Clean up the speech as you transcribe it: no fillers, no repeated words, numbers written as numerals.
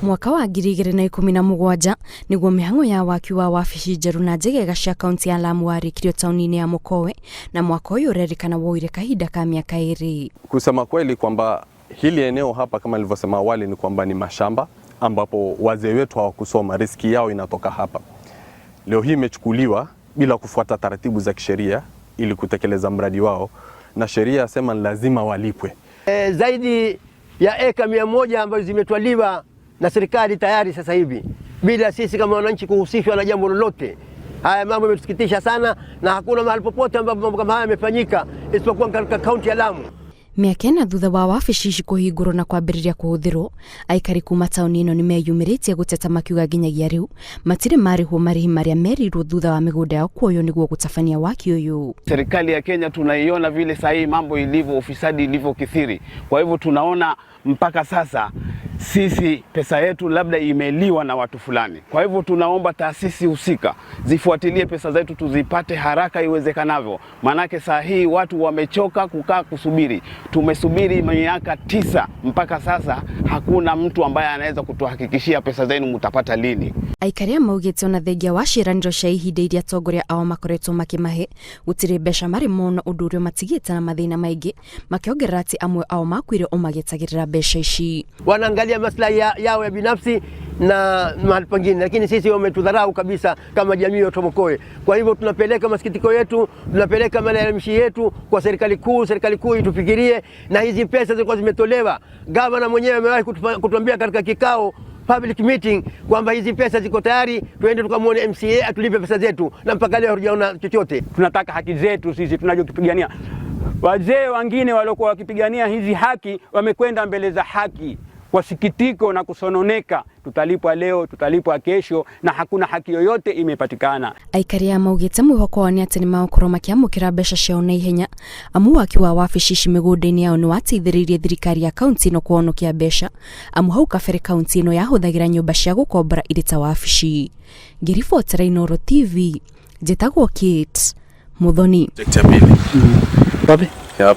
Mwaka wa 2017 nĩguo mĩhang'o ya waki wa wabici njerũ na njegega cia kaunti ya Lamu warĩkirio taũni-inĩ ya Mokowe, na mwaka ũyũ ũrerĩkana woire kahinda ka miaka 2. Kusema kweli kwamba hili eneo hapa kama nilivyosema awali ni kwamba ni mashamba ambapo wazee wetu hawakusoma, riski yao inatoka hapa. Leo hii imechukuliwa bila kufuata taratibu za kisheria ili kutekeleza mradi wao, na sheria yasema ni lazima walipwe. Zaidi ya eka 100 ambazo zimetwaliwa na serikali tayari sasa hivi bila sisi kama wananchi kuhusishwa na jambo lolote. Haya mambo yametusikitisha sana, na hakuna mahali popote ambapo mambo kama haya yamefanyika isipokuwa katika kaunti ya Lamu. Mĩaka 4 thutha wa wabici ici kũhingũrwo na kwambĩrĩria kũhũthĩrwo, aikari kuma taũni ĩno nĩmeyumĩrĩtie gũteta makiuga nginyagia rĩu matirĩ marĩhwo marĩhi marĩa merirwo thutha wa mĩgũnda yao kuoywo nĩguo gũtabania waki ũyũ. Serikali ya Kenya tunaiona vile sahii mambo ilivyo, ufisadi ilivyokithiri. Kwa hivyo tunaona mpaka sasa sisi pesa yetu labda imeliwa na watu fulani. Kwa hivyo tunaomba taasisi husika zifuatilie pesa zetu tuzipate haraka iwezekanavyo, maanake saa hii watu wamechoka kukaa kusubiri. Tumesubiri miaka 9 mpaka sasa hakuna mtu ambaye anaweza kutuhakikishia pesa zenu mutapata lini. Aikari a maugĩte ona thengia wa ciĩranĩro cia ihinda iria atongoria ao makoretwo makĩmahe, gũtirĩ mbeca marĩ mona, ũndũ ũrĩa matigĩte na mathĩna maingĩ, makĩongerera atĩ amwe ao makuire o magĩetagĩrĩra mbeca ici. Wanaangalia maslahi yao ya binafsi na mahali pengine, lakini sisi wametudharau kabisa kama jamii ya Mokowe. Kwa hivyo tunapeleka masikitiko yetu, tunapeleka malalamishi yetu kwa serikali kuu, serikali kuu itufikirie, na hizi pesa zilikuwa zimetolewa. Gavana mwenyewe amewahi kutuambia katika kikao public meeting kwamba hizi pesa ziko tayari, tuende tukamwone MCA atulipe pesa zetu, na mpaka leo hatujaona chochote. Tunataka haki zetu sisi tunachokipigania. Wazee wengine waliokuwa wakipigania hizi haki wamekwenda mbele za haki kwa sikitiko na kusononeka, tutalipwa leo, tutalipwa kesho, na hakuna haki yoyote imepatikana. Aikari a maugĩte mwĩhoko wao nĩ atĩ nĩmagũkorwo makĩamũkĩra mbeca ciao na ihenya, amu waki wa wabici ici mĩgũnda-inĩ yao nĩ wateithĩrĩirie thirikari ya kaunti ĩno kũhonokia mbeca, amu hau kabere kaunti ĩno yahũthagĩra nyũmba cia gũkombora irĩ ta wabici. Ngĩribotera Inooro TV, njĩtagwo Kate Muthoni. Project ya pili. Wapi? Yep.